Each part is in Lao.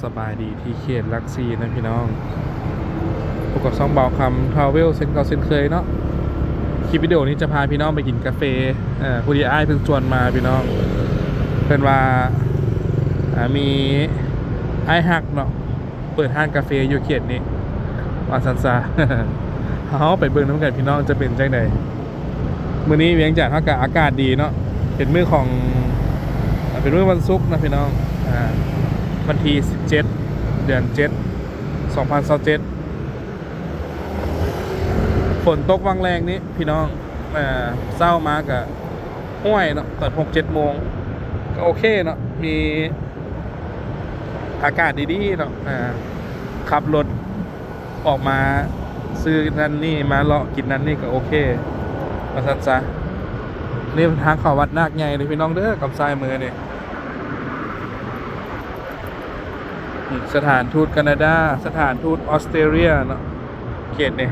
ສະບາຍດີທີ່ເຂດຫຼັກສີ່ນະພີ່ນ້ອງ, ພົບກັບຊ່ອງບ່າວຄຳທຣາເວລເຊັ່ນເກົ່າເຊັ່ນເຄີຍເນາະ. ຄລິບວິດີໂອນີ້ຈະພາພີ່ນ້ອງໄປກິນກາເຟ ເອີ ພໍດີອ້າຍເພິ່ນຊວນມາພີ່ນ້ອງ, ເພິ່ນວ່າ ອ່າ ມີອ້າຍຮັກເນາະ ເປີດຮ້ານກາເຟຢູ່ເຂດນີ້ ວ່າຊັ້ນຊະ. ເຮົາໄປເບິ່ງນຳກັນພີ່ນ້ອງ ຈະເປັນຈັ່ງໃດ. ມື້ນີ້ວຽງຈັນເຮົາກະອາກາດດີເນາະ, ເປັນມື້ຂອງ ເປັນມື້ວັນສຸກນະພີ່ນ້ອງ, ອ່າ ວັນທີສິບເຈັດ ເດືອນເຈັດ ສອງພັນຊາວເຈັດ. ຝົນຕົກວັງແລງນີ້ພີ່ນ້ອງ, ເຊົ້າມາກະຫ້ວຍເນາະ, ຕອນຫົກເຈັດໂມງກະໂອເຄເນາະ, ມີອາກາດດີໆເນາະ, ຂັບລົດ ອອກມາຊື້ນັ້ນນີ້ ມາເລາະກິນນັ້ນນີ້ກະໂອເຄ ວ່າຊັ້ນຊະ. ນີ້ທາງເຂົ້າວັດນາກໃຫຍ່ເດີພີ່ນ້ອງເດີ, ກັບຊ້າຍມືນີ້ ສະຖານທູດການາດາ, ສະຖານທູດອອສເຕຣເລຍເນາະ ເຂດນີ້.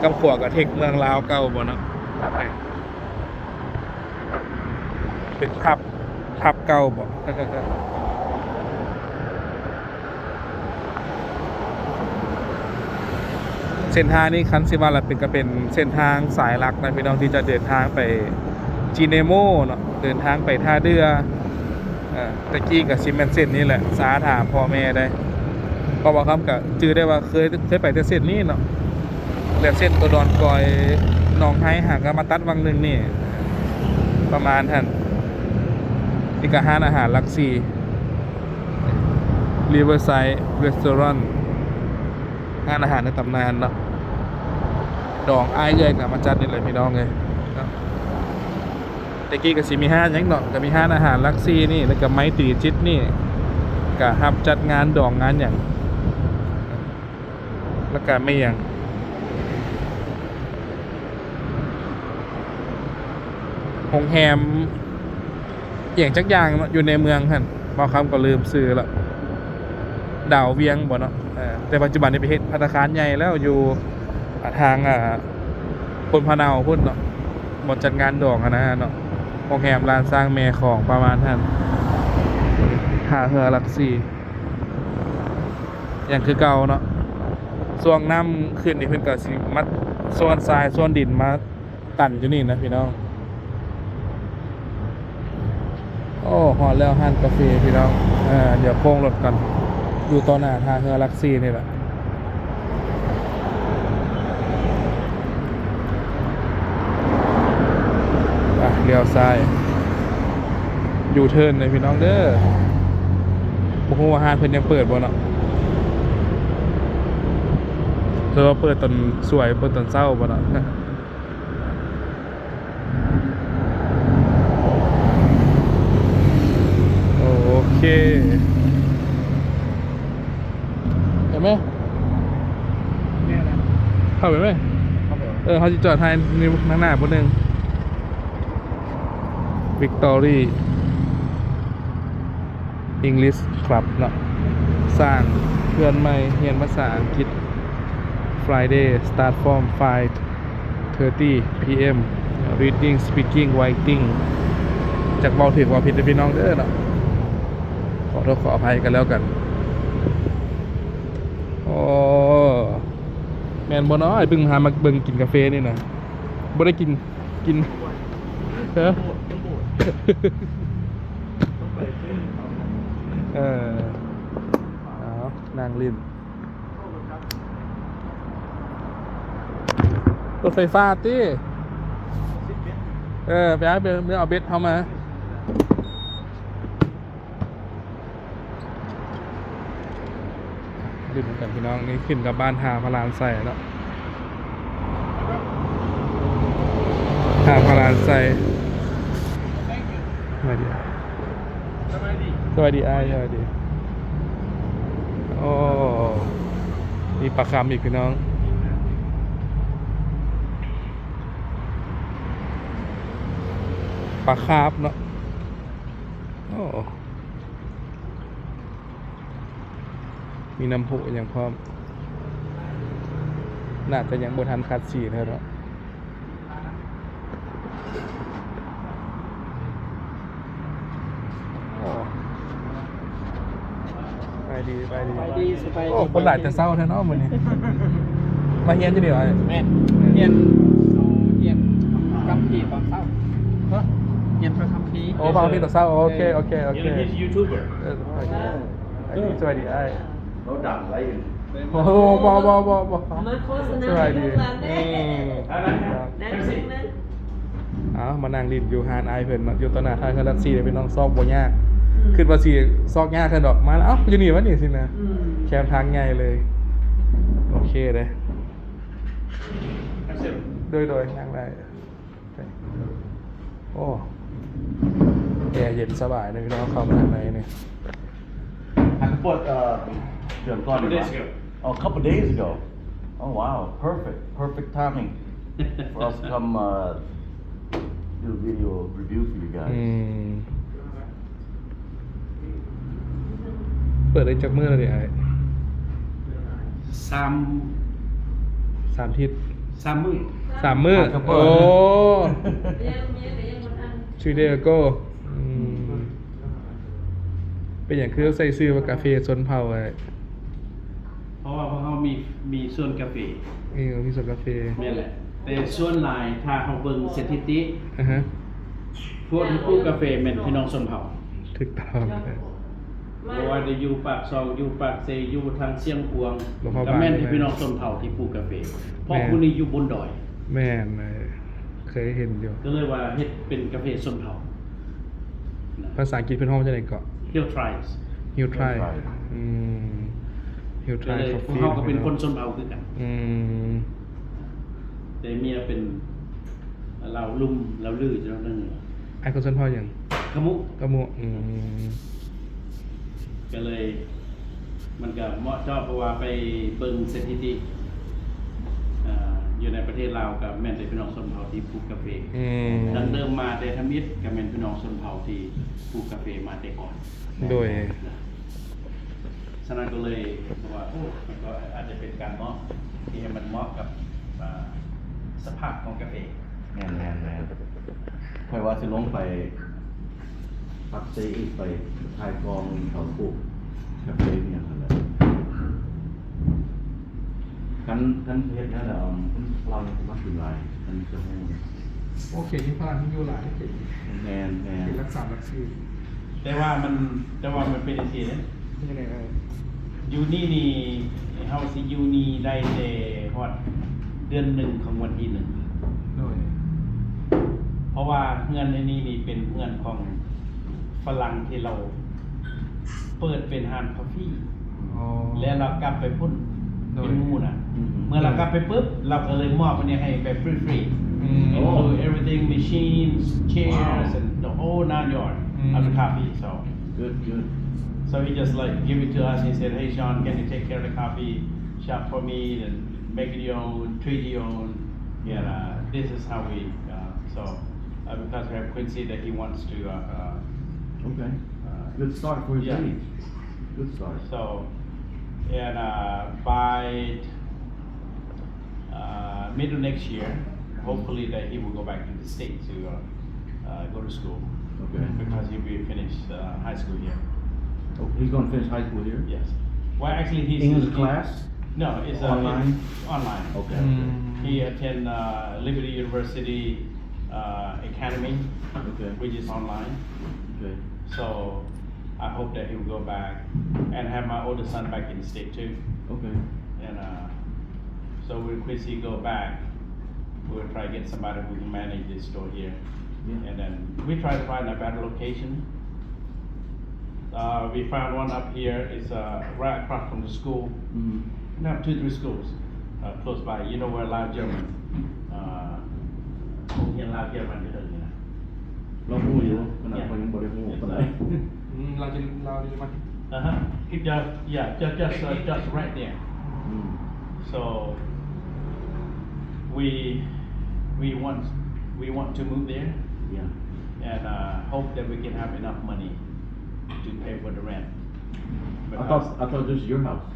ກັບຂວາກະເທັກເມືອງລາວເກົ່າບໍ່ເນາະ, ເປັນພັບ ພັບເກົ່າບໍ່. ເສັ້ນທາງນີ້ຄັນຊິວ່າລະເປັນ ກະເປັນເສັ້ນທາງສາຍຫຼັກນະພີ່ນ້ອງ ທີ່ຈະເດີນທາງໄປຈີເນໂມເນາະ, ເດີນທາງໄປທ່າເດື່ອ. ເອີ ແຕ່ກີ້ກະຊິແມ່ນເສັ້ນນີ້ແຫຼະ ຊາຖາມພໍ່ແມ່ໄດ໋, ເພາະວ່າຄຳກະຈື່ໄດ້ວ່າເຄີຍ ເຄີຍໄປແຕ່ເສັ້ນນີ້ເນາະ, ແລະເສັ້ນໂຕດອນກອຍ ໜອງໄຮຫາກະມາຕັດວັງໜຶ່ງນີ້ ປະມານຫັ້ນ. ນີ້ກະຮ້ານອາຫານຫຼັກສີ່ Riverside Restaurant ຮ້ານອາຫານໃນຕຳນານເນາະ, ດອງອ້າຍເອື້ອຍກະມາຈັດນີ້ແຫຼະພີ່ນ້ອງເອີຍເນາະ. ແຕ່ກີ້ກະຊິມີຮ້ານຫຍັງເນາະ, ກະມີຮ້ານອາຫານຫຼັກສີ່ນີ້ ແລ້ວກະໄມຕີຈິດນີ້ ກະຮັບຈັດງານດອງງານຫຍັງ. ແລ້ວກະແມ່ນຫຍັງ ໂຮງແຮມອີ່ຫຍັງຈັກຢ່າງເນາະ ຢູ່ໃນເມືອງຫັ້ນ, ບ່າວຄຳກະລືມຊື່ລະ, ດາວວຽງບໍ່ເນາະ. ເອີ ແຕ່ປັດຈຸບັນນີ້ໄປເຮັດພັດຕາຄານໃຫຍ່ແລ້ວ ຢູ່ ອ່າ ທາງ ອ່າ ພົນພະເນົາພຸ້ນເນາະ, ບ່ອນຈັດງານດອງຫັ້ນນະເນາະ, ໂຮງແຮມລ້ານຊ້າງແມ່ຂອງປະມານຫັ້ນ. ທ່າເຮືອຫຼັກສີ່ ຍັງຄືເກົ່າເນາະ, ຊ່ວງນ້ຳຂຶ້ນນີ້ເພິ່ນກະຊິມາໂຊນຊາຍໂຊນດິນມາຕັນຢູ່ນີ້ນະພີ່ນ້ອງ. ໂອ້ ຮອດແລ້ວຮ້ານກາເຟພີ່ນ້ອງ, ເອີ ດຽວໂຄ້ງລົດກ່ອນ, ຢູ່ຕໍ່ໜ້າທ່າເຮືອຫຼັກສີ່ນີ້ແຫຼະ. ອ່ະ ລ້ຽວຊ້າຍ ຢູເທີນເດີພີ່ນ້ອງເດີ. ບໍ່ຮູ້ວ່າຮ້ານເພິ່ນຍັງເປີດບໍ່ເນາະ, ຫຼືວ່າເປີດຕອນສວຍ ເປີດຕອນເຊົ້າບໍ່ເນາະ. ໂອເຄ ເຫັນໄໝ? ເຂົ້າໄປໄໝ? ເຂົ້າໄປ ເອີ ເຮົາຊິຈອດຖ່າຍໃນທາງໜ້າພຸ້ນໜຶ່ງ. Victory English Club ເນາະ, ສ້າງເຮືອນໃໝ່ ຮຽນພາສາອັງກິດ Friday start from five thirty p.m. reading, speaking, writing. ຈັກເວົ້າຖືກເວົ້າຜິດເດີພີ່ນ້ອງເດີເນາະ, ຂໍໂທດຂໍອະໄພກັນແລ້ວກັນ. ໂອ້ ແມ່ນບໍ່ເນາະ ອ້າຍປຶ້ມຫາມາເບິ່ງກິນກາເຟນີ້ນະ? ບໍ່ໄດ້ກິນ ກິນ ຮະ? ເອີ ເອົາ ນັ່ງຫຼິ້ນ ລົດໄຟຟ້າຕິ? ເອີ ໄປຫາເບິ່ງ ເມືອເອົາເບັດເຮົາມາ. ຫຼິ້ນນຳກັນພີ່ນ້ອງ, ນີ້ຂຶ້ນກັບບ້ານທ່າພະລານໄຊເນາະ, ທ່າພະລານໄຊ. ສະບາຍດີ ສະບາຍດີອ້າຍ ສະບາຍດີ. ໂອ້ ມີປາຄຳອີກພີ່ນ້ອງ, ປາຄາບເນາະ. ໂອ້ ມີນ້ຳພຸອີ່ຫຍັງພ້ອມ, ໜ້າຈະຍັງບໍ່ທັນຂັດສີເທື່ອເນາະ. ໂອ້ ໄປ ສະບາຍດີ ສະບາຍດີ ສະບາຍດີ ໂອ້ ຄົນຫຼາຍແຕ່ເຊົ້າແທ້ເນາະມື້ນີ້ ມາຮຽນຢູ່ນີ້ຫວາ? ແມ່ນ ຮຽນ ຮຽນຄຳພີຕອນເຊົ້າ ຮະ? ຮຽນພະຄຳພີ ໂອ້ ພະຄຳພີຕອນເຊົ້າ ໂອເຄ ໂອເຄ ໂອເຄ ເອີ ເອີ ສະບາຍດີ ສະບາຍດີອ້າຍ ເຮົາດັງໄຫຼ ໂອ້ໂຫ ບໍ່ ບໍ່ ບໍ່ ບໍ່ ມາໂຄສະນາໃຫ້ລູກຫຼານແດ່ ອືມ ນັ່ງ ນັ່ງ ເອົາ ມານັ່ງຫຼິ້ນຢູ່ຮ້ານອ້າຍເພິ່ນເນາະ ຢູ່ຕໍ່ໜ້າທ່າເຮືອນຫຼັກສີ່ເດ້ພີ່ນ້ອງ ຊອກບໍ່ຍາກ ອືມ ຄິດວ່າຊິຊອກຍາກແທ້ດອກ ມາແລ້ວ ເອົ້າ ຢູ່ນີ້ວະນີ້ຊິນະ ອືມ ແຄມທາງໃຫຍ່ເລີຍ ໂອເຄເດ້ ໂດຍ ໂດຍ ນັ່ງໄດ້ ໂອ້ ແອເຢັນສະບາຍເດ້ພີ່ນ້ອງ ເຂົ້າມາທາງໃນນີ້ I bought, uh, ເດືອນກ່ອນນີ້ຫວາ? Couple days ago. Oh, couple days ago. Oh, wow. Perfect. Perfect timing for us to come, uh, do a video review for you guys. ອືມ ເປີດໄດ້ຈັກມື້ແລ້ວນີ້ອ້າຍ? ສາມ ສາມທິດ ສາມມື້ ສາມມື້ ໂອ້ three day ago ອືມ ເປັນຫຍັງຄືໃສ່ຊື່ວ່າກາເຟຊົນເຜົ່າອ້າຍ? ເພາະວ່າພວກເຮົາມີ ມີສວນກາເຟ ເອີ ມີສວນກາເຟ ແມ່ນແຫຼະ ແຕ່ສ່ວນຫຼາຍຖ້າເຮົາເບິ່ງສະຖິຕິ ອາຮະ ພວກທີ່ປູກກາເຟແມ່ນພີ່ນ້ອງຊົນເຜົ່າ ຖືກຕ້ອງ ບໍ່ວ່າຈະຢູ່ປາກຊ່ອງ ຢູ່ປາກເຊ ຢູ່ທາງຊຽງຂວາງ ກໍແມ່ນແຕ່ພີ່ນ້ອງຊົນເຜົ່າທີ່ປູກກາເຟ ເພາະຜູ້ນີ້ຢູ່ບົນດອຍ ແມ່ນ ເຄີຍເຫັນຢູ່ ກໍເລີຍວ່າເຮັດເປັນກາເຟຊົນເຜົ່າ. ພາສາອັງກິດເພິ່ນຮ້ອງວ່າຈັ່ງໃດເກາະ? Hill Tribe Hill Tribe ອືມ Hill Tribe ພວກເຮົາກໍເປັນຄົນຊົນເຜົ່າຄືກັນ ອືມ ແຕ່ເມຍເປັນລາວລຸ່ມລາວລືຈັ່ງນັ້ນ ອ້າຍຄົນຊົນເຜົ່າຫຍັງ? ຂະມຸ ຂະມຸ ອືມ ກໍເລີຍ ມັນກໍເໝາະເຈາະ ເພາະວ່າໄປເບິ່ງສະຖິຕິ ເອີ ຢູ່ໃນປະເທດລາວກໍແມ່ນແຕ່ພີ່ນ້ອງຊົນເຜົ່າທີ່ປູກກາເຟ ອືມ ດັ່ງເດີມມາແຕ່ທຳອິດກໍແມ່ນພີ່ນ້ອງຊົນເຜົ່າທີ່ປູກກາເຟມາແຕ່ກ່ອນ ໂດຍ ສະນັ້ນກໍເລີຍບອກວ່າ ໂອ້ ມັນກໍອາດຈະເປັນການເໝາະທີ່ໃຫ້ມັນເໝາະກັບ ອ່າ ສະພາບຂອງກາເຟ ແມ່ນໆໆ ຂ້ອຍວ່າຊິລົງໄປ ປັກເຊອີກ ໄປຖ່າຍກອງເຂົາປູກກາເຟອີ່ຫຍັງຫັ້ນແຫຼະ ຄັນ ຄັນເຮັດແນວໃດ ເອີ ຄົນຝຣັ່ງມັກກິນຫຼາຍ ຄັນຈະຮູ້ ໂອເຄ ຢູ່ຝຣັ່ງມັນຢູ່ຫຼາຍເດ້ ແມ່ນໆ ເປັນຫຼັກສາມຫຼັກສີ່ ແຕ່ວ່າມັນ ແຕ່ວ່າມັນເປັນຈັ່ງຊີ້ເດ້ ເປັນຈັ່ງໃດເອີຍ? ຢູ່ນີ້ນີ້ ເຮົາຊິຢູ່ນີ້ໄດ້ແຕ່ຮອດເດືອນໜຶ່ງຂອງວັນທີໜຶ່ງ ໂດຍ ເພາະວ່າເຮືອນໃນນີ້ນີ້ເປັນເຮືອນຂອງຝຣັ່ງທີ່ລາວເປີດເປັນຮ້ານຄາເຟ ອໍ ແລ້ວລາວກັບໄປພຸ້ນ ໂດຍ ເປັນໝູ່ນະ ອືມ ເມື່ອລາວກັບໄປປຶບ ລາວກໍເລີຍມອບອັນນີ້ໃຫ້ແບບຟຣີໆ ອືມ include everything, machines, chairs, wow, and the whole nine yard, ອືມ of the coffee. So Good, good. So he just, like, give it to us. He said, "Hey, Sean, can you take care of the coffee shop for me? And make it your own, treat it your own." And, uh, this is how we, uh, so, uh, because we have Quincy that he wants to, uh, uh, okay, uh, good start for his age. Good start. So, and, uh, by uh, middle next year, hopefully that he will go back to the States to, uh, uh, go to school. Okay. Because he'll be finished, uh, high school here. Oh, he's gonna finish high school here? Yes. Well, actually, he's English class? No, it's, uh, online. Online. Okay. Mm. He attend, uh, Liberty University, uh, Academy, okay, which is online. Okay. So I hope that he will go back and have my older son back in the state too. Okay. And, uh, so when Quincy go back, we'll try to get somebody who can manage this store here. Yeah. And then we try to find a better location. Uh, we found one up here. It's, uh, right across from the school. Mm-hmm. We have two, three schools, uh, close by. You know where Lao German, uh, ໂຮງຮຽນລາວເຢຍລະມັນຢູ່ເທິງນີ້ນະ. ລາວຮູ້ຢູ່ ຂະໜາດຂ້ອຍຍັງບໍ່ໄດ້ຮູ້ປານໃດ. ອືມ ລາວຈະ ລາວເຢຍລະມັນ. Uh-huh. He just, yeah, just, just, uh, just right there. ອືມ So we, we want, we want to move there. Yeah. And, uh, hope that we can have enough money to pay for the rent. I thought, I thought this is your house.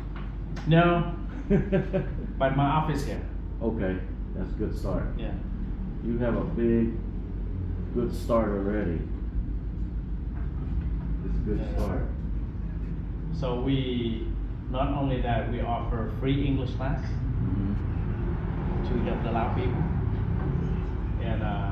No, but my office here. Okay, that's a good start. Yeah. You have a big, good start already. It's a good start. So we, not only that, we offer free English class to help the Lao people. And, uh,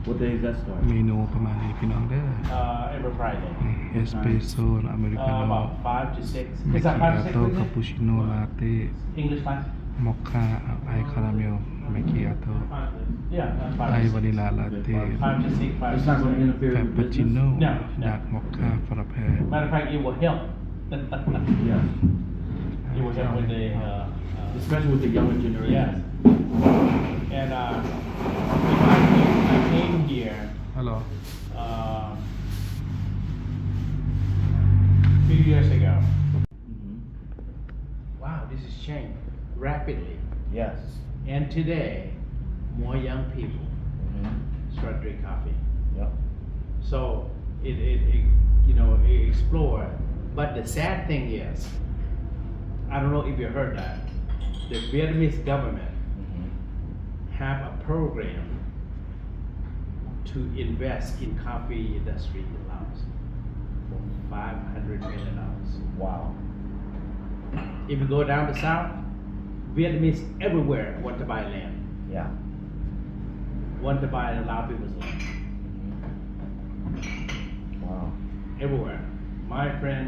What day is that start? ເມນູປະມານນີ້ພີ່ນ້ອງເດີ Uh, every Friday. ເອສເປໂຊ ອາເມລິກາໂນ Uh, about five to six. Is that five to six? ມາຄິອາໂຕ Is it? ຄາປູຊິໂນ ລາເຕ້ English class? ມໍຄາ ໄອຄາຣາເມວ ມາຄິອາໂຕ Yeah, that's ໄອ fine. ວານິລາ ລາເຕ້ Fine, just say fine. It's not gonna interfere with your business? ຄາປູຊິໂນ No, no. ດາກມໍຄາ ຟຣາເປ Matter of fact, it will help. Yes. It will help with the, uh, uh, Especially with the younger generation. Yes. And, uh, I came, I came here, Hello. uh, few years ago. Mm-hmm. Wow, this has changed rapidly. Yes. And today, more young people Mm-hmm. start drink coffee. Yep. So it, it, it, you know, it explore. But the sad thing is, I don't know if you heard that, the Vietnamese government Mm-hmm. have a program to invest in coffee industry in Laos for five hundred million dollars. Wow. If you go down the south, Vietnamese everywhere want to buy land. Yeah. Want to buy a lot of people's land. Mm-hmm. Wow. Everywhere. My friend,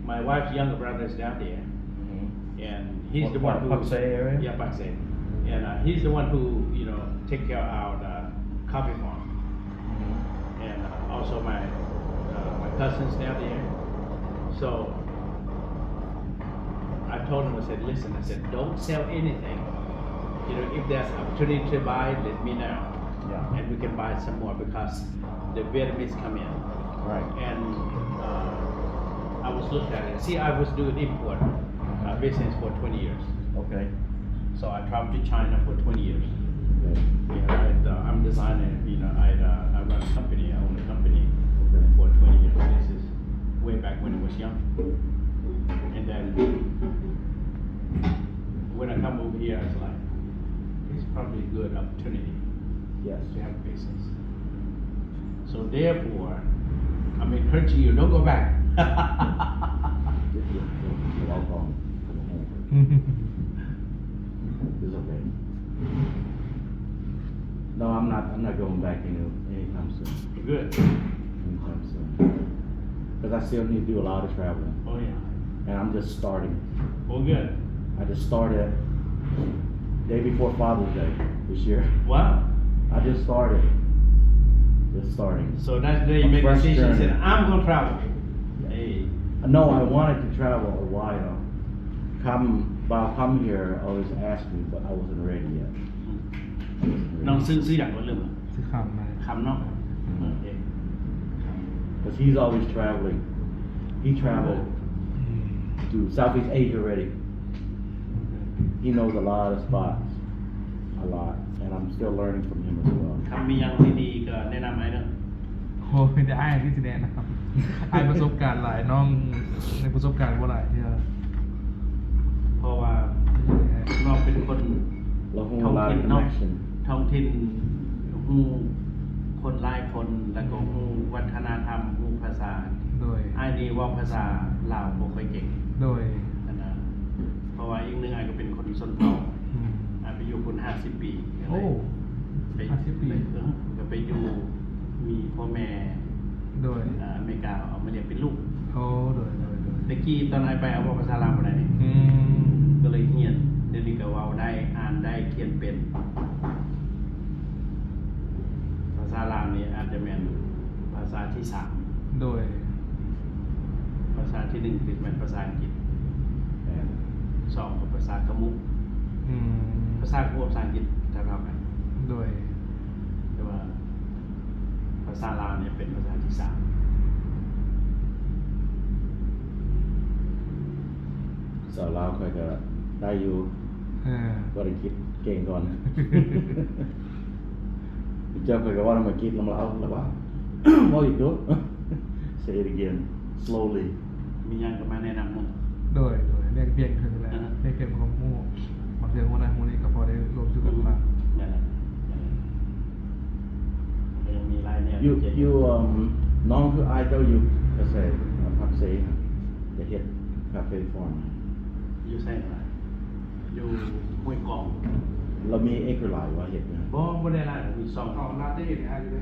my wife's younger brother is down there. Mm-hmm. And he's What the one part? Who Pak Sa area? Yeah, Pak Sa. And, uh, he's the one who, you know, take care of our, uh, coffee farm. Mm-hmm. And, uh, also my, uh, my cousins down there. So I told him, I said, "Listen," I said, "don't sell anything. You know, if there's opportunity to buy, let me know. Yeah. And we can buy some more," because the Vietnamese come in. Right. And, uh, I was looked at it. See, I was doing import, uh, business for twenty years. Okay. So I traveled to China for twenty years. Okay. Yeah, I, uh, I'm designer, you know, I, uh, I run a company, I own a company Okay. for twenty years. This is way back when I was young. And then when I come over here, it's like, it's probably a good opportunity Yes. to have a business. So therefore, I'm encouraging you, don't go back. You're welcome. It's okay. No, I'm not, I'm not going back any, anytime soon. Good. Anytime soon. 'Cause I still need to do a lot of traveling. Oh, yeah. And I'm just starting. Oh, good. I just started day before Father's Day this year. Wow. I just started. Just starting. So that's the day you A make fresh decision, journey. Said, "I'm gonna travel." Yeah. Hey. No, I wanted to travel a while. Come, while come here, always ask me, but I wasn't ready yet. Mm. I wasn't ready. ນ້ອງຊື່ ຊື່ຫຍັງ ບໍ່ລືມ ຊື່ຄຳນະ ຄຳເນາະ ອືມ ໂອເຄ 'Cause he's always traveling. He traveled ອືມ to Southeast Asia already. ໂອເຄ He knows a lot of spots, a lot, and I'm still learning from him as well. ຄັນມີຫຍັງດີໆກໍແນະນຳໃຫ້ເດີ. ໂອ້ ມີແຕ່ອ້າຍທີ່ຊິແນະນຳ ອ້າຍປະສົບການຫຼາຍ ນ້ອງໄດ້ປະສົບການບໍ່ຫຼາຍເທື່ອ ເພາະວ່ານ້ອງເປັນຄົນ ລາວຮູ້ ທ້ອງຖິ່ນເນາະ ຫຼາຍ connection ທ້ອງຖິ່ນ ຮູ້ຄົນຫຼາຍຄົນ ແລ້ວກໍຮູ້ວັດທະນະທຳ ຮູ້ພາສາ. ໂດຍ ອ້າຍນີ້ເວົ້າພາສາລາວບໍ່ຄ່ອຍເກັ່ງ. ໂດຍ ຫັ້ນນະ ເພາະວ່າອີກໜຶ່ງອ້າຍກໍເປັນຄົນຊົນເຜົ່າ ອືມ ອ່າ ໄປຢູ່ພຸ້ນຫ້າສິບປີ ໂອ້ ໄປ ຫ້າສິບປີ ເອີ ກໍໄປຢູ່ ມີພໍ່ແມ່ ໂດຍ ອາ ອາເມລິກາເອົາມາລ້ຽງເປັນລູກ. ໂອ້ ໂດຍ ໂດຍ ໂດຍ ແຕ່ກີ້ຕອນອ້າຍໄປ ອ້າຍເວົ້າພາສາລາວບໍ່ໄດ້ເດ້. ອືມ ກໍເລີຍຮຽນ ດຽວນີ້ກໍເວົ້າໄດ້ ອ່ານໄດ້ ຂຽນເປັນ. ພາສາລາວນີ້ອາດຈະແມ່ນພາສາທີສາມ. ໂດຍ ພາສາທີໜຶ່ງຄືແມ່ນພາສາອັງກິດ ແມ່ນ ສອງກໍພາສາຂະມຸ. ອືມ ພາສາຂະມຸ ພາສາອັງກິດເທົ່າໆກັນ. ໂດຍ ແຕ່ວ່າພາສາລາວນີ້ເປັນພາສາທີສາມ. ພາສາລາວຂ້ອຍກໍໄດ້ຢູ່ ເອີ ບໍ່ໄດ້ຄິດເກັ່ງກ່ອນ. ເຈົ້າຂ້ອຍກໍເວົ້ານຳອັງກິດນຳລາວ ລາວວ່າ ເວົ້າອີກດູ Say it again slowly. ມີຫຍັງກໍມາແນະນຳເນາະ. ໂດຍ ໂດຍ ແລກປ່ຽນເຖິງແລ້ວ ອ່າ ແລກປ່ຽນຄວາມຮູ້ ບາງເທື່ອຮູ້ນັ້ນຮູ້ນີ້ກໍພໍໄດ້ລວມສູ່ກັນຟັງ. ແມ່ນແຫຼະ ແມ່ນແຫຼະ ກໍຍັງມີຫຼາຍແນວ. ຢູ່ ຢູ່ ເອີ່ມ ນ້ອງຄືອ້າຍເຈົ້າຢູ່ກະເສດ ປັກເຊ ຈະເຮັດຄາເຟຟາມ ຢູ່ໃສນະ? ຢູ່ຫ້ວຍກອງ. ລາວມີເອເຄີຫຼາຍວ່າເຮັດນະ? ບໍ່ ບໍ່ໄດ້ຫຼາຍ ມີສອງ ຂອງລາເຕ້ເຮັດໃຫ້ເດີ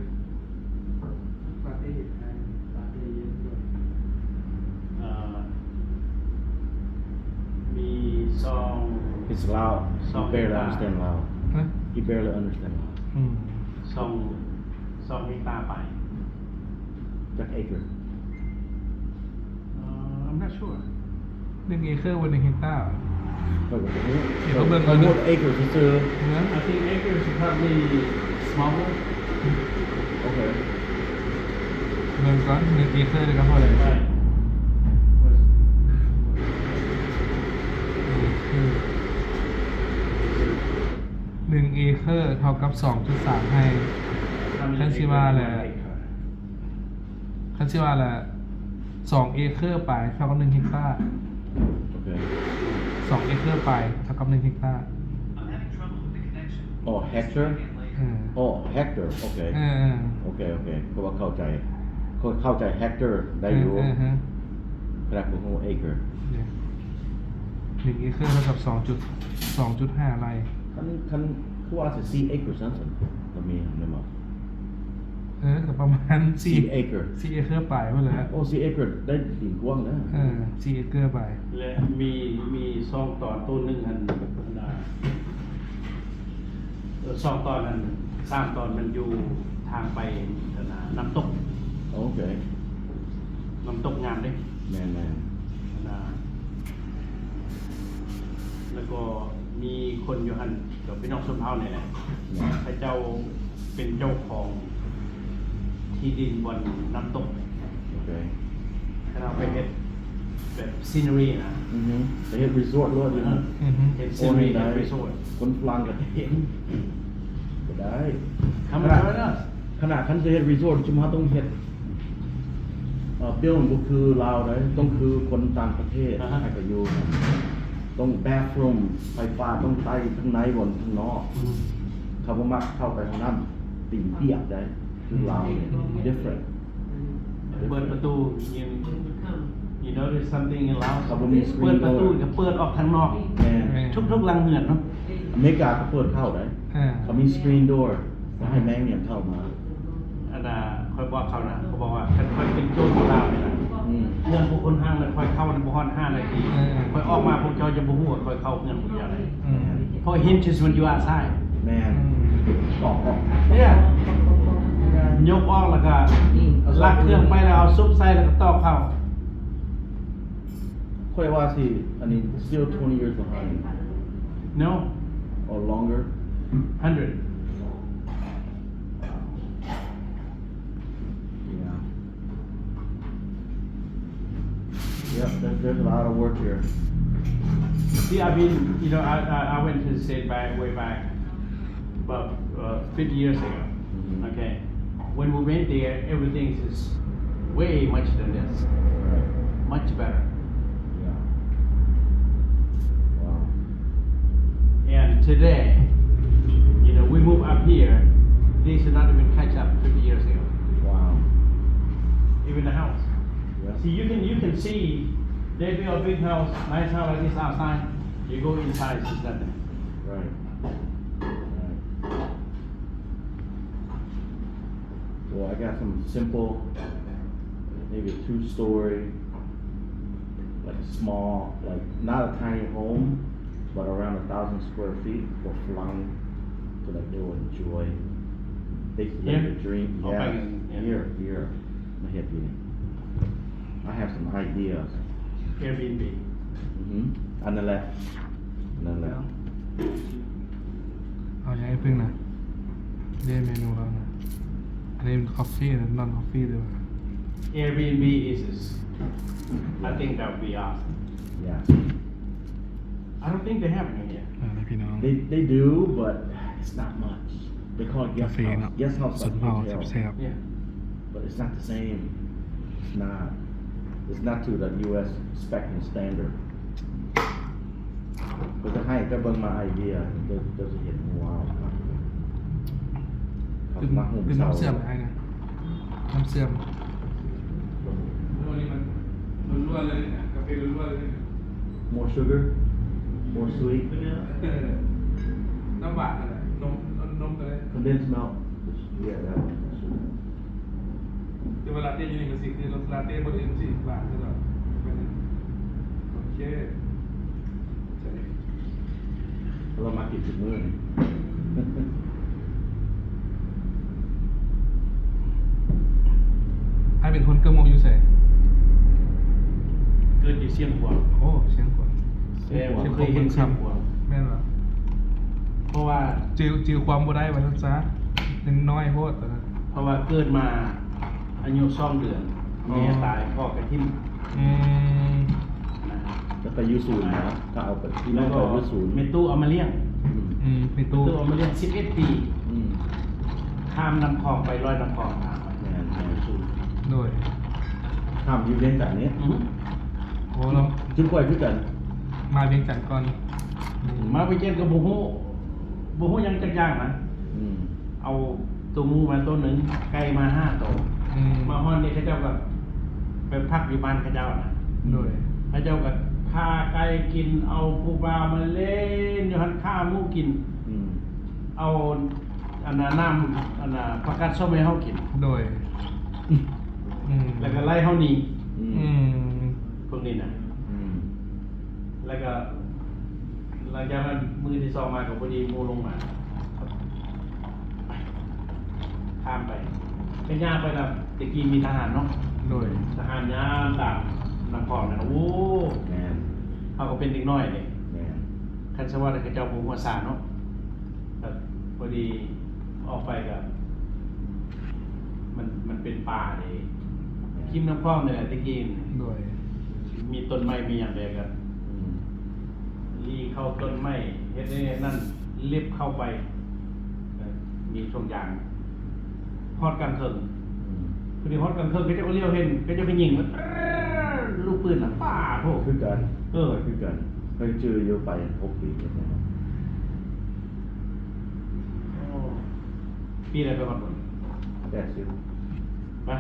ລາເຕ້ເຮັດໃຫ້ ລາເຕ້ເຢັນດ້ວຍ. ເອີ ມີສອງ It's Lao. ສອງ He barely ເຮັກຕາ understand Lao. ຮະ? He barely understand Lao. ອືມ ສອງ ສອງເຮັກຕາປາຍ. ຈັກເອເຄີ? ເອີ I'm not sure. ໜຶ່ງເອເຄີບໍ່ ໜຶ່ງເຮັກຕາ? ຂ້ອຍກໍບໍ່ຮູ້. ເອີ ຂ້ອຍເບິ່ງ ຂ້ອຍຮູ້ເອເຄີຊື່ໆ. ນະ? I think acre is probably smaller. ໂອເຄ ເບິ່ງກ່ອນ ໜຶ່ງເອເຄີນີ້ກໍພໍແລ້ວ. ເອີ ໜຶ່ງເອເຄີເທົ່າກັບສອງຈຸດສາມໄຮ່. ຄັນຊິວ່າແຫຼະ ຄັນຊິວ່າແຫຼະ ສອງເອເຄີປາຍເທົ່າກັບໜຶ່ງເຮັກຕາ. ໂອເຄ ສອງເອເຄີປາຍເທົ່າກັບໜຶ່ງເຮັກຕາ. ອໍ ເຮັກຕາ? ເອີ ອໍ ເຮັກຕາ ໂອເຄ ເອີໆ ໂອເຄ ໂອເຄ ເພາະວ່າເຂົ້າໃຈ ເຂົ້າໃຈເຮັກຕາໄດ້ຢູ່ ເອີໆ ຂະໜາດບໍ່ຮູ້ເອເຄີ. ໜຶ່ງເອເຄີເທົ່າກັບສອງຈຸດ ສອງຈຸດຫ້າໄຮ່. ຄັນ ຄັນ ຄືວ່າຊິສີ່ເອເຄີຊັ້ນ ກໍມີແມ່ນບໍ່? ເອີ ກໍປະມານສີ່ ສີ່ເອເຄີ ສີ່ເອເຄີປາຍພຸ້ນແຫຼະ. ໂອ້ ສີ່ເອເຄີໄດ້ດິນກວ້າງນະ. ເອີ ສີ່ເອເຄີປາຍ ແລະ ມີ ມີສອງຕອນ ໂຕໜຶ່ງຫັ້ນ ອັນນ່າ ເອີ ສອງຕອນຫັ້ນ ສາມຕອນມັນຢູ່ທາງໄປ ອັນນ່າ ນ້ຳຕົກ. ໂອເຄ ນ້ຳຕົກງາມເດ້. ແມ່ນໆ ອັນນ່າ ແລ້ວກໍມີຄົນຢູ່ຫັ້ນ ກໍພີ່ນ້ອງຊົນເຜົ່ານີ້ແຫຼະ. ແມ່ນ ເຂົາເຈົ້າເປັນເຈົ້າຂອງທີ່ດິນບ່ອນນ້ຳຕົກ. ໂອເຄ ຄັນເຮົາໄປເຮັດແບບຊີນເນີຣີນະ. ອືຮຶ ໄປເຮັດຣີສອດໂລດຢູ່ຫັ້ນ. ອືຮຶ ເຮັດຊີນເນີຣີ ເຮັດຣີສອດ ຄົນຝຣັ່ງກໍເຫັນ ກໍໄດ້. ທຳໄດ້ນະ. ຂະໜາດຄັນຈະເຮັດຣີສອດ ຊຸມເຮົາຕ້ອງເຮັດ ເອີ ບິວບໍ່ຄືລາວໃດ໋ ຕ້ອງຄືຄົນຕ່າງປະເທດ ອ່າຮະ ໃຫ້ໄປຢູ່. ຕ້ອງບາດຣູມ ໄຟຟ້າຕ້ອງໄດ້ທັງໃນບ່ອນທາງນອກ. ອືມ ເຂົາບໍ່ມັກເຂົ້າໄປຫ້ອງນ້ຳ ຕີນປຽກໃດ໋. ຄືລາວນີ້ ອືມ ດິບເຟີເຣັນ. ເປີດປະຕູ you notice something in Laos? ເຂົາບໍ່ມີສະກຣີນໂດຣ ເປີດປະຕູກໍເປີດອອກທາງນອກ. ແມ່ນ ແມ່ນ ທຸກໆຫຼັງເຮືອນເນາະ. ອາເມລິກາກໍເປີດເຂົ້າໄດ໋. ເອີ ເຂົາມີສະກຣີນໂດຣ ບໍ່ໃຫ້ແມງຫຍັງເຂົ້າມາ. ອັນນ່າ ຂ້ອຍບອກເຂົານະ ເຂົາບອກວ່າ ຄັນຂ້ອຍເປັນໂຈນຢູ່ລາວນີ້ນະ ອືມ ເຮືອນພວກຄົນຮັ່ງນະ ຂ້ອຍເຂົ້າບໍ່ຮອດຫ້ານາທີ. ເອີ ຂ້ອຍອອກມາ ພວກເຈົ້າຈະບໍ່ຮູ້ວ່າຂ້ອຍເຂົ້າເຮືອນພວກເຈົ້າໄດ້. ອືມ ເພາະ hinges when you outside. ແມ່ນ ອືມ ຕອກອອກ ເອີ ຍົກອອກແລ້ວກໍ ອືມ ລັກເຄື່ອງໄປ ແລ້ວເອົາຊຸບໃສ່ ແລ້ວກໍຕອກເຂົ້າ. ຂ້ອຍວ່າຊິ ອັນນີ້ still twenty years behind. No. Or longer? Hundred. Yeah. Yep, there's, there's a lot of work here. See, I've been, you know, I, I, I went to the States back, way back, about, uh, fifty years ago. Mm-hmm. Okay. When we went there, everything is way much than this. Right. Much better. Yeah. Wow. And today, you know, we move up here, they should not even catch up fifty years ago. Wow. Even the house. Yeah. See, you can, you can see they build a big house, nice house like this outside. You go inside, it's nothing. Right. Right. Well, I got some simple, maybe a two-story, like a small, like, not a tiny home, but around a thousand square feet for Falang to, like, they will enjoy. They, like, a dream. Yeah. Here, here. ມາເຮັດຢູ່ນີ້. I have some ideas. Airbnb. ອືຮຶ ອັນນັ້ນແຫຼະ ອັນນັ້ນແຫຼະ. ເອົາຫຍັງອີກເພິ່ງນະ ເດເມນູລາວນະ. ອັນນີ້ມັນຄອບຟີນະ ນອນຄອບຟີເດີ. Airbnb is, is, I think that would be awesome. Yeah. I don't think they have any here. ເອີ ພີ່ນ້ອງ They, they do, but it's not much. They call it guest house. ກາເຟເນາະ Guest house ຊົນເຜົ່າແຊບໆ. Yeah. But it's not the same. It's not. It's not to the U S spec and standard. ເພິ່ນຈະໃຫ້ເຈົ້າເບິ່ງມາໄອເດຍ ເຈົ້າ ເຈົ້າຊິເຫັນ ວ້າວ ຄັກ. ຕື່ມ ຕື່ມນ້ຳເຊື່ອມໃຫ້ນະ ນ້ຳເຊື່ອມ. ໂອ້ ນີ້ມັນ ລ້ວນໆເລີຍນະ ກາເຟລ້ວນໆເລີຍນະ. More sugar? More sweet? ນ້ຳຫວານຫັ້ນແຫຼະ ນົມ ນົມ ນົມກໍໄດ້. Condensed milk? Yeah, that one. Sugar. ແຕ່ວ່າລາເຕ້ຢູ່ນີ້ກໍຊິຄືລາເຕ້ບໍ່ໄດ້ຊິຫວານຄືດອກ. ໂອເຄ ເຮົາມາກິນທຸກມື້ນີ້. ອ້າຍເປັນຄົນເກີດເມືອງຢູ່ໃສ? ເກີດຢູ່ຊຽງຂວາງ. ໂອ້ ຊຽງຂວາງ. ແຕ່ບໍ່ເຄີຍເຫັນຊຽງຂວາງ. ແມ່ນຫວາ? ເພາະວ່າຈື່ ຈື່ຄວາມບໍ່ໄດ້ວ່າຊັ້ນຊະ ຍັງນ້ອຍໂພດຕອນນັ້ນ. ເພາະວ່າເກີດມາອາຍຸສອງເດືອນ ອໍ ແມ່ຕາຍ ພໍ່ກໍຖິ້ມ. ອືມ ນະ ແລ້ວກໍຢູ່ສູນນະ ກໍເອົາໄປ ພີ່ນ້ອງກໍຢູ່ສູນ. ແມ່ຕູ້ເອົາມາລ້ຽງ. ອືມ ອືມ ແມ່ຕູ້ ແມ່ຕູ້ເອົາມາລ້ຽງສິບເອັດປີ. ອືມ ຂ້າມນ້ຳຂອງໄປ ລອຍນ້ຳຂອງມາ. ແມ່ນໆ ຢູ່ສູນ. ໂດຍ ຂ້າມຢູ່ວຽງຈັນນີ້. ອືມ ໂອ້ ລາວ ຈຸດຂ້ອຍຄືກັນ ມາວຽງຈັນກ່ອນ. ອືມ ມາວຽງຈັນກໍບໍ່ຮູ້ ບໍ່ຮູ້ຫຍັງຈັກຢ່າງນະ. ອືມ ເອົາໂຕໝູມາໂຕໜຶ່ງ ໄກ່ມາຫ້າໂຕ. ອືມ ມາຮອດນີ້ເຂົາເຈົ້າກໍໄປພັກຢູ່ບ້ານເຂົາເຈົ້ານະ. ໂດຍ ເຂົາເຈົ້າກໍພາໄກ່ກິນ ເອົາຜູ້ບ່າວມາຫຼິ້ນຢູ່ຫັ້ນ ຂ້າໝູກິນ. ອືມ ເອົາ ອັນນ່າ ນ້ຳ ອັນນ່າ ຜັກກາດສົ້ມໃຫ້ເຮົາກິນ. ໂດຍ ອືມ ແລ້ວກໍໄລ່ເຮົາໜີ. ອືມ ອືມ ພວກນີ້ນະ. ອືມ ແລ້ວກໍຫຼັງຈາກນັ້ນມື້ທີສອງມາກໍພໍດີໝູລົງມາ ໄປ ຂ້າມໄປ ໄປຍ່າງໄປນຳ. ແຕ່ກີ້ມີທະຫານເນາະ. ໂດຍ ທະຫານຍາມຕາມນ້ຳຂອງນັ້ນ. ໂອ້ ແມ່ນ ເຮົາກໍເປັນເດັກນ້ອຍເດ້. ແມ່ນ ຄັນສະວ່າເຂົາເຈົ້າບໍ່ຮູ້ພາສາເນາະ. ກໍພໍດີອອກໄປກໍ ມັນ ມັນເປັນປ່າເດ້. ແມ່ນ ທິມນ້ຳຂອງນີ້ແຫຼະແຕ່ກີ້. ໂດຍ ມີຕົ້ນໄມ້ມີຫຍັງແດ່ກໍ ອືມ ລີ້ເຂົ້າຕົ້ນໄມ້ ເຮັດນີ້ເຮັດນັ້ນ ເລັບເຂົ້າໄປ ມີທຸກຢ່າງ. ຮອດກາງເຄິ່ງ. ອືມ ພໍດີຮອດກາງເຄິ່ງ ເຂົາເຈົ້າກໍຫຼຽວເຫັນ ເຂົາເຈົ້າກໍຍິງ ລູກປືນນະ ປ້າໂທ້. ຄືກັນ. ເອີ ຄືກັນ. ເຄີຍຈື່ຢູ່ ໄປຫົກປີເຮັດແລ້ວ. ໂອ້ ປີໃດໄປຮອດພຸ້ນ? ແປດສິບ. ປະ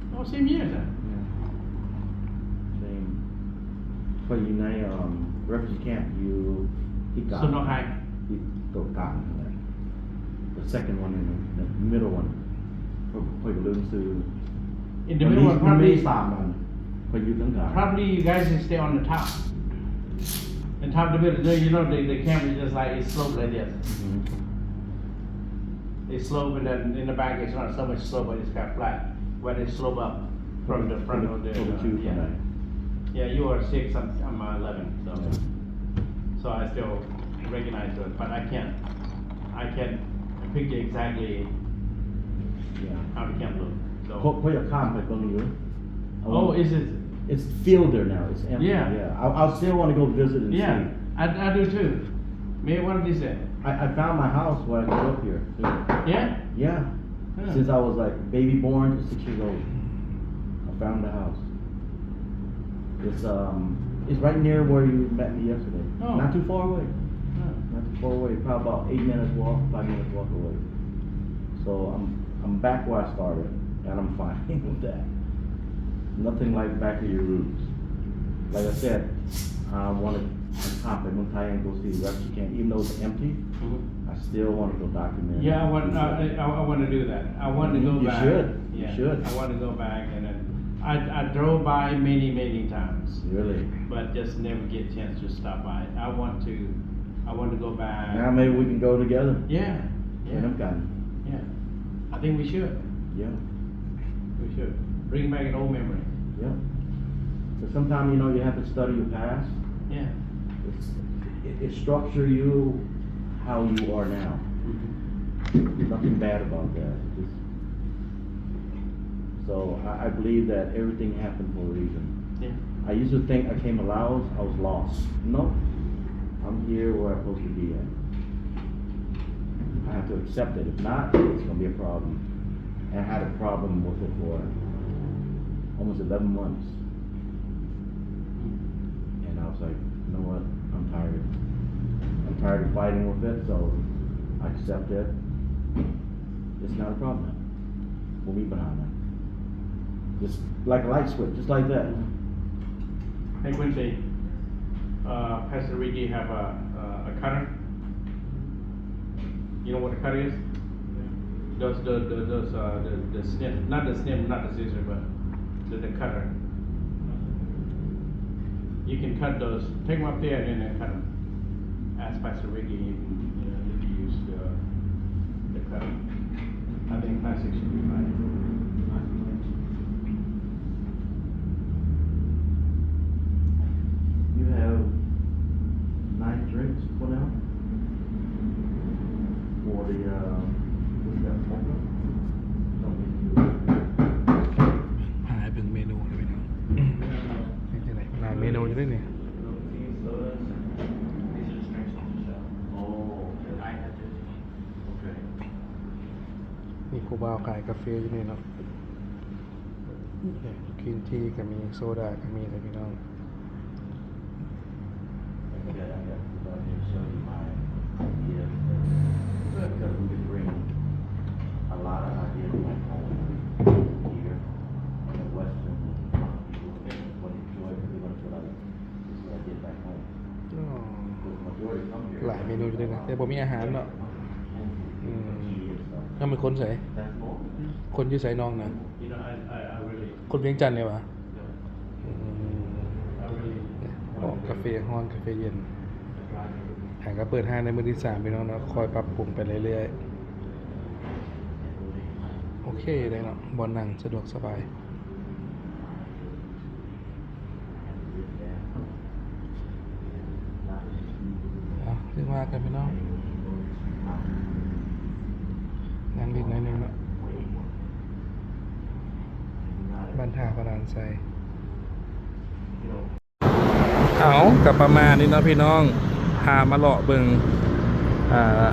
ໂອ້ same year ຊະ. Yeah, same. ຂ້ອຍຢູ່ໃນ um, refugee camp ຢູ່ທີ່ກາງ ສວນດອກໄຮ ທີ່ຕົວກາງຫັ້ນແຫຼະ. The second one in the, the middle one. ຂ້ອຍ ຂ້ອຍກໍລືມຊື່. In the middle one, ມັນມີ probably ສາມອັນ. ຂ້ອຍຢູ່ເທິງກາງ. Probably you guys should stay on the top. The top of the middle. No, you know, the, the camp is just like, it's sloped like this. ອືຮຶ. It slope, and then in the back it's not so much slope, but it's got flat, where they slope up from the front of the, from the two, yeah. From there. Yeah, you are six, I'm, I'm eleven, so, yeah. So I still recognize it, but I can't, I can't picture exactly, yeah, how the camp look. So ຂ້ອຍ ຂ້ອຍຢາກຂ້າມໄປເບິ່ງຢູ່. Oh, is it? It's field there now. It's empty. Yeah. Yeah. I, I still wanna go visit and see. Yeah, I, I do too. Maybe one of these days. I, I found my house where I grew up here, too. Yeah? Yeah. Yeah. Since I was, like, baby born to six years old, I found the house. It's, um, it's right near where you met me yesterday. Oh. Not too far away. Yeah. Not too far away. Probably about eight minutes walk, five minutes walk away. So I'm, I'm back where I started, and I'm fine with that. Nothing like back to your roots. Like I said, I wanna, I'm confident when Thai and go see Refugee Camp, even though it's empty, mm-hmm, I still wanna go document it. Yeah, I want, I, I, I wanna do that. I want to go back. Mm-hmm. You should. You should. Yeah, I want to go back, and then I, I drove by many, many times. Really? But just never get a chance to stop by. I want to, I want to go back. Now maybe we can go together. Yeah. ໄປນຳກັນ. Yeah. I think we should. Yeah. We should. Bring back an old memory. Yeah. But sometimes, you know, you have to study your past. Yeah. It's, it, it structure you how you are now. Mm-hmm. Nothing bad about that. Just, so I, I believe that everything happened for a reason. Yeah. I used to think I came to Laos, I was lost. No, I'm here where I'm supposed to be at. I have to accept it. If not, it's gonna be a problem. And I had a problem with it for almost eleven months. And I was like, "You know what? I'm tired. I'm tired of fighting with it, so I accept it. It's not a problem." ບໍ່ມີບັນຫານະ. Just like a light switch, just like that. Frequency, uh, Pastor Ricky have a, a, a cutter. You know what a cutter is? Those, the, the, those, uh, the, the snip, not the snip, not the scissor, but the, the cutter. You can cut those. Take 'em up there and then cut 'em. Ask Pastor Ricky, he can, you know, he can use the, the cutter. I think plastic should be fine. You have nine drinks for now? For the, uh, what you got, mocha? Something you ພາໄປເບິ່ງເມນູເລີຍພີ່ນ້ອງ ເປັນຈັ່ງໃດ? ຫຼາຍເມນູຢູ່ເດ້ນີ້. Oh, okay. ມີຜູ້ບ່າວຂາຍກາເຟຢູ່ນີ້ເນາະ. ກຣີນທີກໍມີ ໂຊດາກໍມີເດ້ພີ່ນ້ອງ. Okay, I got to show you my idea. Because we could bring a lot of ideas back home here in the Western, people would enjoy, because they're gonna feel like ອໍ ຫຼາຍເມນູຢູ່ເດ້ນະ ແຕ່ບໍ່ມີອາຫານເນາະ. ອືມ ເຮົາແມ່ນຄົນໃສ? ຄົນຢູ່ໃສນ້ອງນະ? ຄົນວຽງຈັນນີ້ຫວາ? ອືມ ກາເຟຮ້ອນ ກາເຟເຢັນ. ຫາກະເປີດຮ້ານໃນມື້ທີສາມພີ່ນ້ອງເນາະ ຄ່ອຍປັບປຸງໄປເລື້ອຍໆ. ໂອເຄເດ້ເນາະ ບ່ອນນັ່ງສະດວກສະບາຍ. ເອົາ ຈັ່ງວ່າກັນພີ່ນ້ອງ ນັ່ງຫຼິ້ນໜ້ອຍໜຶ່ງເນາະ ບ້ານທ່າພະລານໄຊ. ເອົາ ກະປະມານນີ້ເນາະພີ່ນ້ອງ ພາມາເລາະເບິ່ງ ອ່າ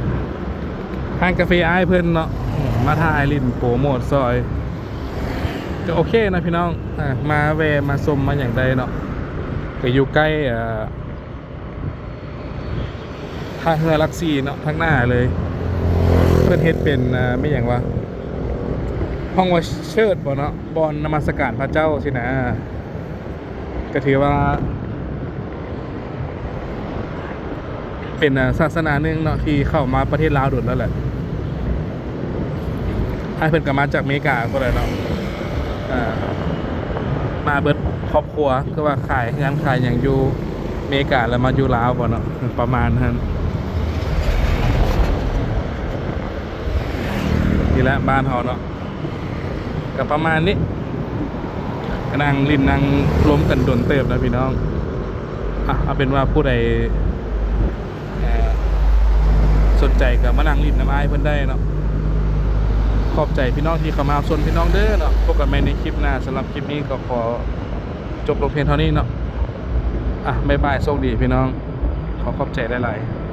ຮ້ານກາເຟອ້າຍເພິ່ນເນາະ ມາຖ່າຍຫຼິ້ນໂປຣໂມດຊອຍ. ກະໂອເຄນະພີ່ນ້ອງ ອ່າ ມາແວ່ມາຊົມມາຫຍັງໄດ້ເນາະ ກະຢູ່ໃກ້ ອ່າ ທ່າເຮືອຫຼັກສີ່ເນາະ ທາງໜ້າເລີຍ. ເພິ່ນເຮັດເປັນ ອ່າ ແມ່ນຫຍັງຫວາ ຫ້ອງວ່າເຊີດບໍ່ເນາະ ບ່ອນນະມັດສະການພະເຈົ້າຊີ້ນະ. ກະຖືວ່າເປັນ ເອີ ສາສະໜາໜຶ່ງເນາະ ທີ່ເຂົ້າມາປະເທດລາວດົນແລ້ວແຫຼະ. ອ້າຍເພິ່ນກະມາຈາກເມກາພຸ້ນແຫຼະເນາະ ເອີ ມາເບິດຄອບຄົວ ຄືວ່າຂາຍເຮືອນຂາຍຫຍັງຢູ່ເມກາ ແລ້ວມາຢູ່ລາວບໍ່ເນາະ ປະມານຫັ້ນ. ນີ້ແຫຼະບ້ານເຮົາເນາະ ກະປະມານນີ້ ກະນັ່ງຫຼິ້ນນັ່ງລົມກັນດົນເຕີບແລ້ວພີ່ນ້ອງ. ອ່ະ ເອົາເປັນວ່າຜູ້ໃດ ເອີ ສົນໃຈກະມານັ່ງຫຼິ້ນນຳອ້າຍເພິ່ນໄດ້ເນາະ. ຂອບໃຈພີ່ນ້ອງທີ່ເຂົ້າມາຮັບຊົມພີ່ນ້ອງເດີເນາະ. ພົບກັນໃໝ່ໃນຄລິບໜ້າ. ສຳລັບຄລິບນີ້ກໍຂໍຈົບລົງພຽງເທົ່ານີ້ເນາະ. ອ່ະ ບາຍບາຍ ໂຊກດີພີ່ນ້ອງ. ຂໍຂອບໃຈຫຼາຍໆ.